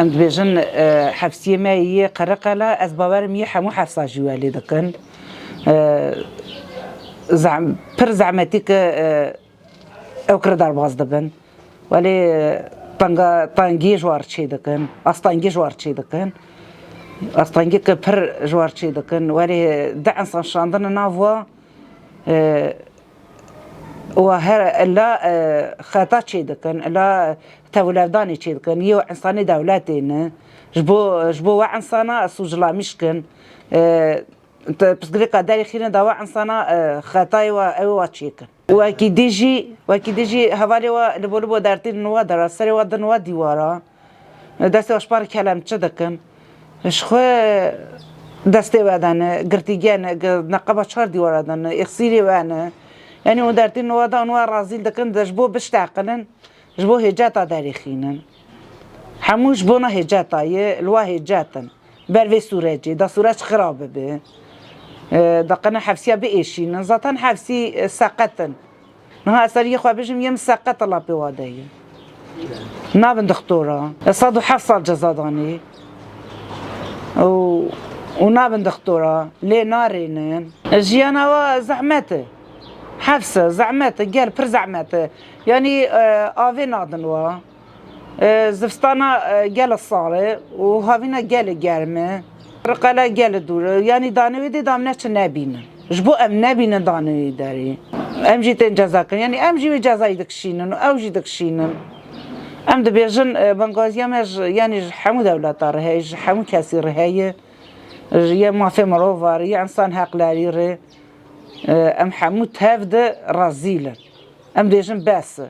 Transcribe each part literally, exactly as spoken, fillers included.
Em dibêjin, e, hefsiyê me yê Qereqela, ez bawerim yê hemû hefsa jî welê dikin. E, zehm-, pir zehmetî ki, e, ew kir derbas dibin. Welê tanga-, tangiyê ji war çê dikin, astangiyê ji war çê dikin. Astangiyê ki pir ji war çê dikin. Welê di insan şandine nav wa, e, û her illa, e, xeta çê dikin, illa tevlevdanê çê dikin. Yê û insanê dewletê ne. Ji bo, ji bo we insana suclamiş kin. E, te, pirsgirêka derê xîne da we insana, e, xetayê we, ew wa çêkin. Wekî dî jî, wekî dî jî hevalê we li bo, li bo dertîn wa dera, serê we din we dîwara. Destê we ji par kelemçi dikin. Ji xwe destê we dene, girtîgene, gi-, neqeba çar dîwara dene, êxsîrê we ne. Yanî hûn dertîn we da, hûn we razîl dikin, de ji bo bişteqilin, ji bo hêceta derêxînin. Hemû ji bona hêceta ye, li we hêcet in. Ber vê sûrecê, da sûreç xira bibe. E, da qene hefsiya biêşînin. Zaten hefsî, e, seqet in. Niha ez seriyê xwe bijim, yê min seqet lapê wa de ye. Nabin dixtora. Ez sed û heft sal ceza danê. Û, û nabin dixtora. Lê narênin. Jiyana wa zehmet e. Hefs e, zehmet e, gel pir zehmet e. Yanî, e, avê nadin wa. E, zivistana, e, gele sar e û havîna gele germ e. Riqela gele dûr e. Yanî danê wê dê damne çi nebînin. Ji bo em nebînin danê wê derê. Em jî tên ceza kirin. Yanî em jî wê cezayî dikişînin û ew jî dikişînin. Em dibêjin, e, bengaziya me ji, yanî ji hemû dewleta re heye, ji hemû kesî re heye. Ji yê mafê mirova re, yê insan heqlerî re, e, em hemû tev de razîl in. Em dibêjin bes e.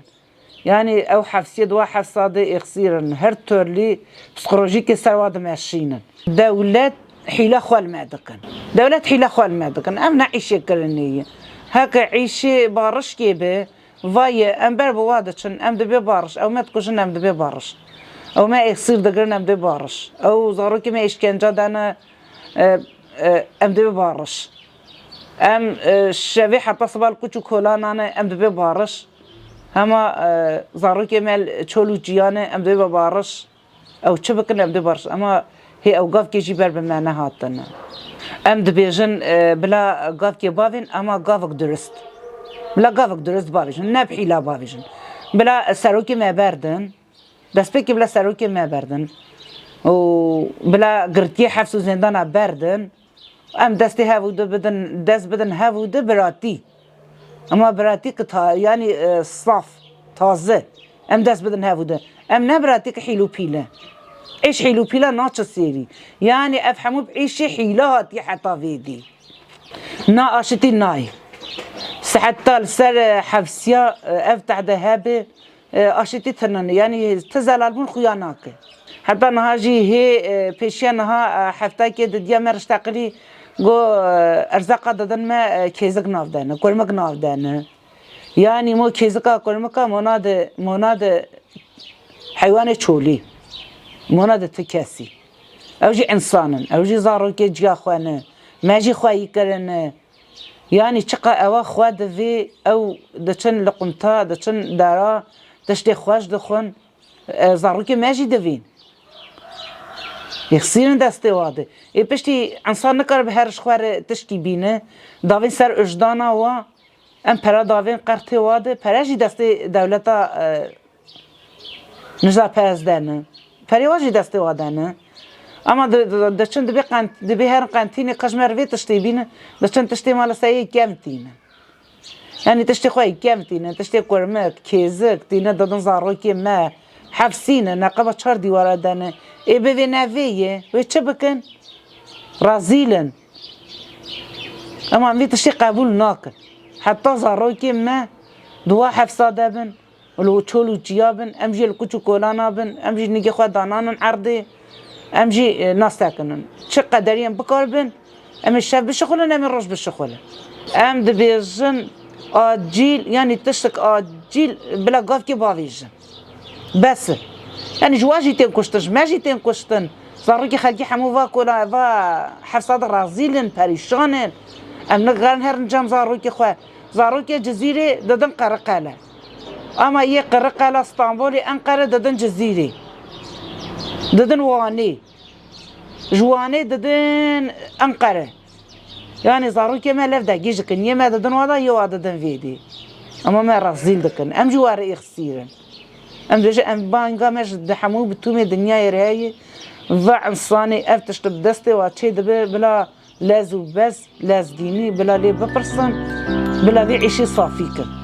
Yanî ew hefsiyê di wa hefsa de êxsîr in. Her türlî psîkolojîkê ser wa dimeşînin. Dewlet hîla xwe li me dikin. Dewlet hîla xwe li me dikin. Ev ne îşê kirinê ye. Heke îşê barişkê be, va ye, em ber bi wa diçin, em dibê bariş. Ew me dikujin, em dibê bariş. Ew me êxsîr digirin, em dibê bariş. Ew zarokê me îşkence dane, e, e, em dibê bariş. Em, e, şevê heta siba li kuç û kolan nane, em dibê bariş. Hema, e, zarokê me li çol û çiyan e, em dibê bariş. Ew çi bikin, em dibê bariş. Ema hê ew gavkê jî ber bi me nehatine. Em dibêjin, e, bila gavkê bavên, ema gavek durist. Bila gavek durist bavêjin, ne bi hîla bavêjin. Bila serokê me berdin. Destpêkê bila serokê me berdin û bila girtiyê hefs û zêndana berdin. Em destê hev û di bidin, dest bidin hev û di biratî. Ema biratî ki ta-, yanî, e, saf, taze. Em dest bidin hev û di. Em ne biratî ki hîl û pîl e. Îş hîl û pîla naçe sêrî. Yanî ev hemû bi îşê hîla hatiye heta vê dî. Na aşitî nayê. Siheta li ser, e, hefsiya, e, ev tehde hebe, e, aşitî tune ne. Yanî ti zelalbûn xuya nake. Heta niha jî hê, e, pêşiya niha, e, heftakê didiya me rişteqilî got, e, erzaqa didin me, e, kêzik nav de ne, kurmik nav de ne. Yanî mo kêzika kurmika mona de, mona de heywanê çolî. Mona de ti kesî. Ew jî însan in. Ew jî zarokê ciya xwe ne. Me jî xweyî kirine. Yanî çiqa ewa xwe divê ew diçin li qunta, diçin dera, tiştê xweş dixwin, e, zarokê me jî divîn. Yêxsîrin destê wa de. Ê piştî însan nikare bi her ji xwe re tiştî bîne. Davên ser ujdana wa, em pera davên qertê wa de, pere jî destê dewleta, e, Nijadperest de ne. Perê wa jî destê wa de ne. Ama di, di, diçin dibê qent-, dibê herin qentînê qij me re vê tiştê bînin, diçin tiştê me li ser yê kevtînin. Yanî tiştê xwe yê kevtînin, tiştê kurmik, kêzik, tîne didin zarokê me, hefsînin, neqeba çar dîwara de ne. Ê bivê ne vê yê, wê çi bikin? Razîl in. Ema em vê tiştê qebûl nakin. Heta zarokê me di wa hefsa de bin, Li çol û çiya bin, em jî li kuç û kolana bin, em jî nigê xwe dananin erdê, em jî, e, nasekinin. Çi qederiyên bikaribin, em ê şev bişixulin, em ê roj bişixulin. Em dibêjin acîl, yanî tiştek acîl bila gavkê bavêjin. Bes e. Yanî ji wan jî tên kuştin, ji me jî tên kuştin. Zarokê xelkê hemû va kola, va hefsa de razîl in, perîşan in. Em nikarin herin cem zarokê xwe. Zarokê Cizîrê didin Qereqele. Ama yê Qereqela, Stenbolê, Enqere didin Cizîrê. Didin Wanê. Ji Wanê didin Enqere. Yani zarokê me lev de gîj dikin. Yê me didin wada, yê wa didin vêdî. Ama me rezîl dikin. Em jî were êxsîrin. Em dibêjin, em banga me ji di hemû bitûmê dinyayê re heye. Va insanê ev tişt bi destê wa çê dibe, bila lez û bez, lez dînî, bila lê bipirsin, bila vê îşê safî kin.